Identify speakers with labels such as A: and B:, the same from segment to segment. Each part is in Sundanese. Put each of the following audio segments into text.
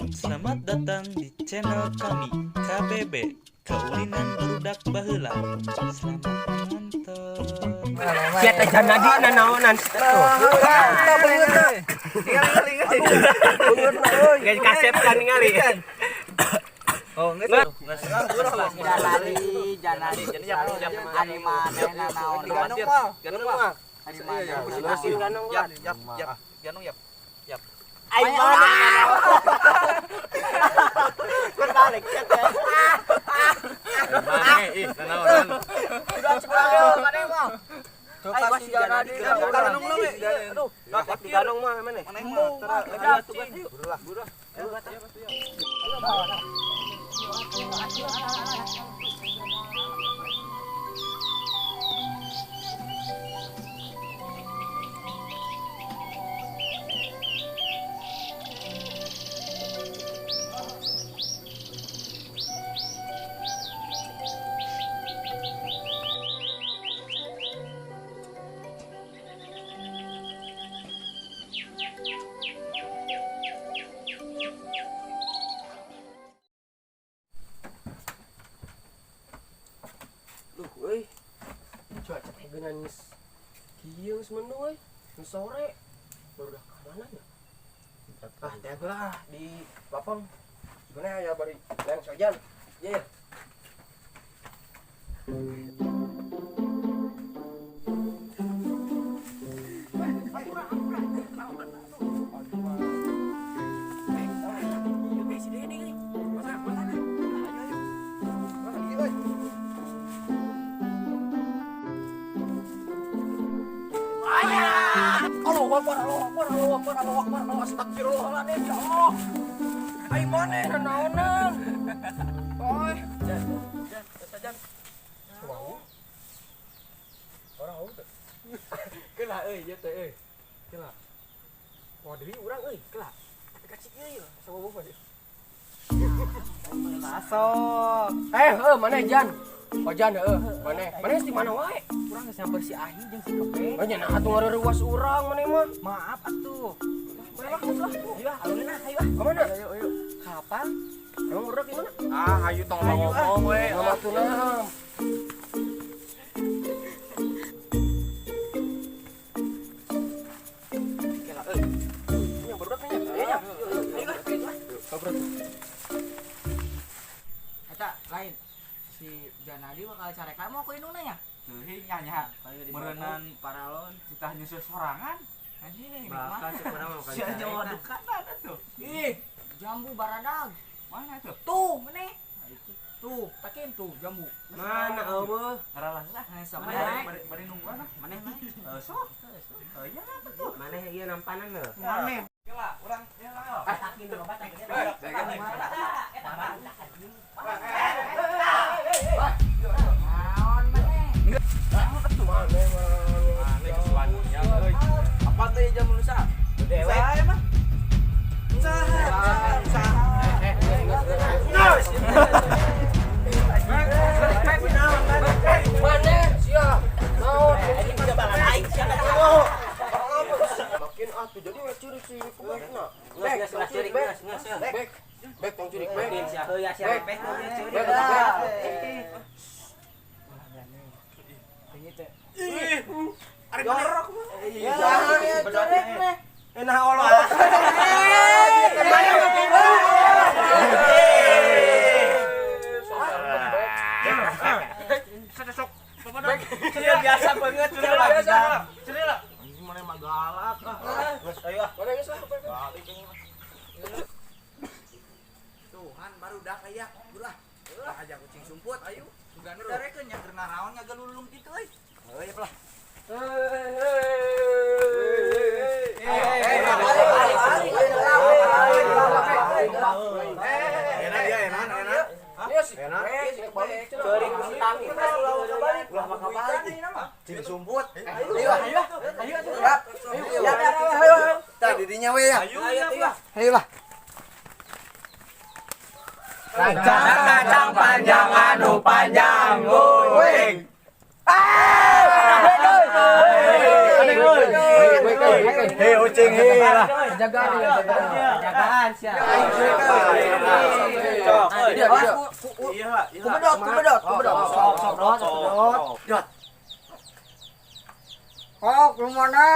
A: Selamat datang di channel kami, KBB, Kaulinan Barudak Baheula. Selamat menonton.
B: Sia teh Janadi nanaonan tuh. Guys, kasep kan ningali.
C: Oh, geus.
D: Janadi, Janadi, ari manehna naon?
C: Ganong mah. Ganong mah.
D: Ari manehna?
C: Yap, yap, yap. Ganong yap. Yap.
B: Ai mana? Berbalik sia teh.
C: Mana ih, nanaonan.
D: Maneh mah.
B: Ai masih Janadi.
C: Ganong lu, we.
B: Aduh, di ganong mah mana?
C: Maneh mah tara. Burah, burah.
B: Duh, euy. Cuaca teh geunan geus kieu, geus mendung euy. Geus sore. Baru dah ka mana ya? Ah, teh lah di lapang. Gimana ya bari layang sajan. Ye. Allahu Akbar, Allahu Akbar, Allahu Akbar, Allahu Akbar, Allahu astagfirullahaladzim, ya Allah. Ai maneh nanaonan? Oi, Jan, Jan, Jan. Wow. Orang au teh. Kela euy, ieu teh euy. Kela. Wah, deui urang euy, kela. Tapi kacik ieu sama bapak sih.
D: Masuk.
B: Eh, heuh, maneh Jan? Oh Jan, heuh, maneh. Maneh di mana wae?
D: Urang geus nyamper si Ahi jeung si Kepe.
B: Oh, nya nah atuh ngareuwas urang maneh mah.
D: Maaf atuh.
B: Maneh lah, geus lah.
D: Ayo ah, alunin ah, ayo ah.
B: Ka mana?
D: Ayo, ayo. Kapan?
B: Emang udah di mana?
C: Ah, ayo tong ngomong we.
B: Nama tuh nah. Kela euy. Ini yang baru nya. Ayo nya. Ayo lah. Sabar.
D: Eta lain si Janadi bakal carek mau ku indungna nya.
C: Teuing nya nya. Meureunan
D: paralon.
C: Citah nyusul sorangan.
D: Anjing,
B: Bakal cek urang mah
C: Sia nyawa dukana tuh.
D: Ih, jambu baradag.
C: Mana tuh?
D: Tuh, meneh. Tuh, takin tuh jambu.
B: Mana eueuh?
C: Ngaralah lah.
D: Sama
C: Bari bari nungguan ah.
D: Maneh naik.
C: Eh, sok. Eh, ya apa tuh?
B: Maneh ieu nampanan heuh.
D: Maneh.
C: Kela, urang ya lah.
D: Takin loba takin. Naon maneh?
B: Maneh mah.
C: Maneh kesuannya euy. Apa teh jam lusa?
B: Dewek.
C: Saha emang? Saha, saha.
B: Geus. Maneh sia. Naon? Makin atuh jadi we curi si kebekna.
D: Geus, geus, geus, curi, geus, geus.
B: Bek. Bek tong curi bek.
D: Heuh ya sia
B: Bek.
D: repeh curi.
B: Bek, bek.
C: Ari jorok mah.
B: Iya,
D: Corek meh.
B: Enak Allah.
C: Sok. Iya biasa banget, curi lah.
B: Biasa.
C: Curi lah. Anjing mana mah galak ah. Geus ayo ah.
B: Mana geus lah.
D: Tuhan baru dah kayak ulah. Ulah aja kucing sumput. Ayo. Sugana darekeun nya keur naraon ngagalulung kitu euy. Heuh ya lah.
C: Enak ya, enak, enak.
B: Enak.
C: Cing sumput.
D: Ayo ayo. Ayo atuh. Ayo ayo ayo.
C: Tah didinya we ya.
D: Ayo ayo.
C: Ayo lah.
B: Kacang panjang anu panjang woi.
C: Hei ucing hei lah.
B: Jagaan ya, jagaan.
E: Jagaan sia.
A: Cok, euy.
C: Iya, iya.
D: Kumedot, kumedot, kumedot.
E: Sok sok dot.
D: Dot. Kok lumana?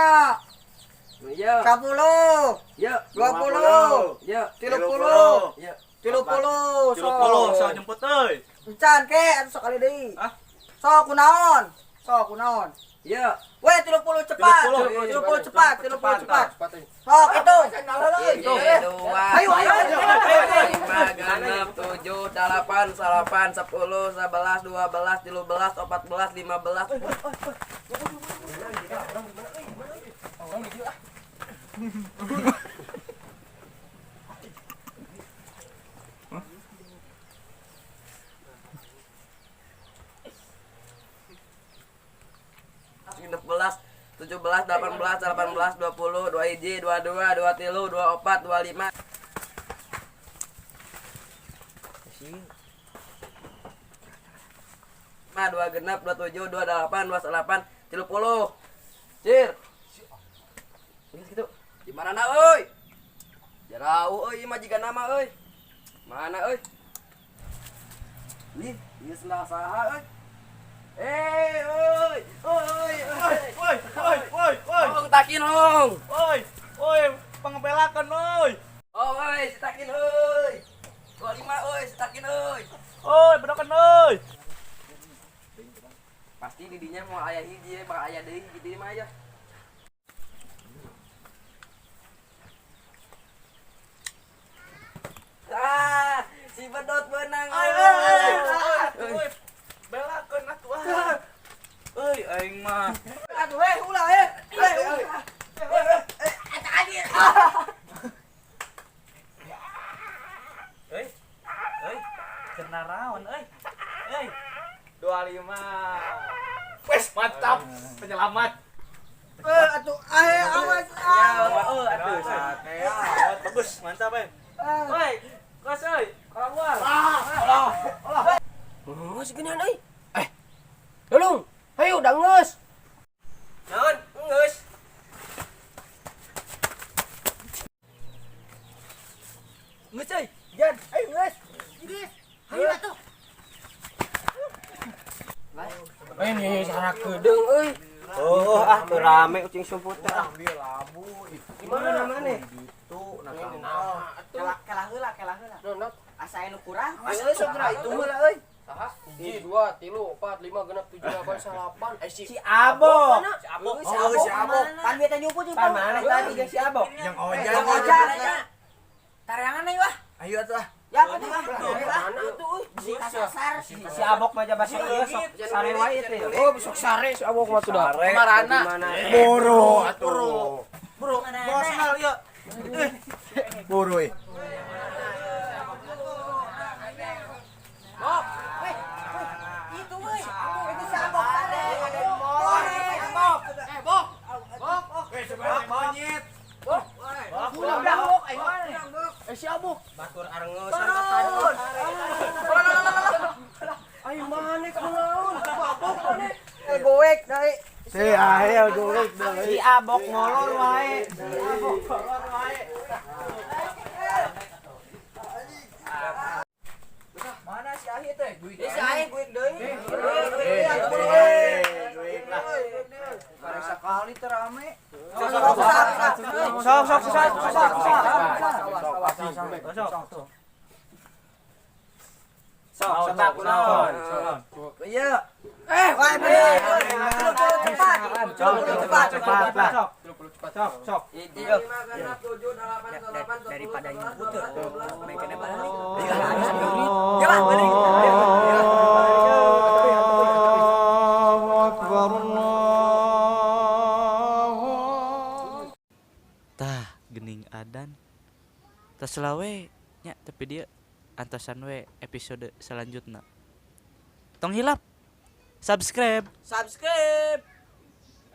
B: Iya.
D: 10,
B: Iya.
D: 20,
B: Iya.
D: 30,
B: Iya.
D: 30,
A: 30 sok jemput euy.
D: Encan ke atuh sekali deui.
A: Hah?
D: Sok kunaon? Sok kunaon?
B: Iya.
D: Weh 30 cepat.
A: 30.
D: 30 cepat, 30 cepat. Sok hitung.
B: Hiji, dua,
D: Ayo, ayo, ayo, ayo.
B: 5, 6, 7, 8, 9, 10, 11, 12, 13, 14, 15. 16, 17, 18, 18, 20, 21, 22, 23, 24, 25. 26, 27, 28, 29, 30. Cir. Geus kitu. Di mana na euy? Jarauh euy mah jiga nama euy. Mana euy? Ih, ieu sendal saha euy? Eh, euy, euy, euy.
A: Woi, woi, woi, woi.
B: Hong takin hong.
A: Woi, woi, pangepelakeun euy.
B: Oh, euy, si takin euy. 25 euy, si takin euy.
A: Oi, bedokan euy.
B: Pasti didinya mau aya hiji, bakal aya deui gitu mah aya. Ah, si bedot menang.
A: Oi, oi, belakeun atuh ah. Euy, aing mah.
D: Aduh, eh, ulah, eh. Eh, ulah.
A: Euy. Euy, kena raon euy. Euy,
E: 25.
C: Wes, mantap. Penyelamat.
D: Eh, atuh, eh, awas.
B: Ya,
A: oh, atuh. Bagus, mantap euy. Woi, kos euy, keluar.
B: Oh, seginian euy. Eh. Lulung, ayo udah geus. Naon? Geus. Geus euy.
D: Jan, ayo geus. Geus. Ayo atuh.
B: Ini sarah kedeung euy.
E: Oh, ah tuh rame ucing sumput teh.
C: Ambil labu.
B: Di mana mana?
C: Itu nah tangkal.
D: Kelah kelah heula, kelah heula. Asa anu kurang.
B: Geus sok geura itu heula euy.
F: Saha? 1, 2, 3, 4, 5, 6, 7, 8, 9. Eh si
E: Si Abok.
B: Si Abok.
C: Oh, si Abok.
D: Pan bieu teh nyumput jeung
E: Pan mana tadi jeung si Abok?
C: Yang ojek.
D: Yang ojek. Tareangan euy wah.
C: Ayo atuh ah.
D: Ya apa tuh?
B: Mana tuh euy?
D: Si kasasar.
E: Si Abok mah jaba si sok sare wae teh.
F: Oh, besok sare si Abok mah sudah.
B: Marana.
C: Boro atuh.
A: Bro, bawa sendal yuk.
C: Boro eh.
D: Itu euy. Itu si Abok sare. Abok.
F: Eh, Bok. Bok.
C: Weh, sebenarnya monyet.
D: Udah bok aing mana?
F: Eh si Abok.
E: Batur arengeus.
D: Turun.
F: Ayo mana kunaon? Abok mana?
D: Goek deui.
C: Si ayo goek deui.
E: Si Abok ngolor wae. Si Abok ngolor wae.
D: Mana si Ahi teh? Si Ahi goek deui.
C: Goek lah.
D: Karek sakali teh rame.
E: Sok sok sok sok sok sok. Sok sok kunaon.
B: Iya.
D: Eh, wah bener. Cepat. Cepat,
E: Cepat lah.
F: Sok, sok.
B: 1, 5, 6, 7, 8, 9,
D: Daripada
B: 10,
D: nyumput
B: 11, 12,
D: mereka balik.
B: Ya lah, balik.
G: Allahu Akbar Allahu
A: Tah, gening adan. Tas lawe nya tapi dia antosan we episode selanjutnya. Tong hilap. Subscribe.
D: Subscribe.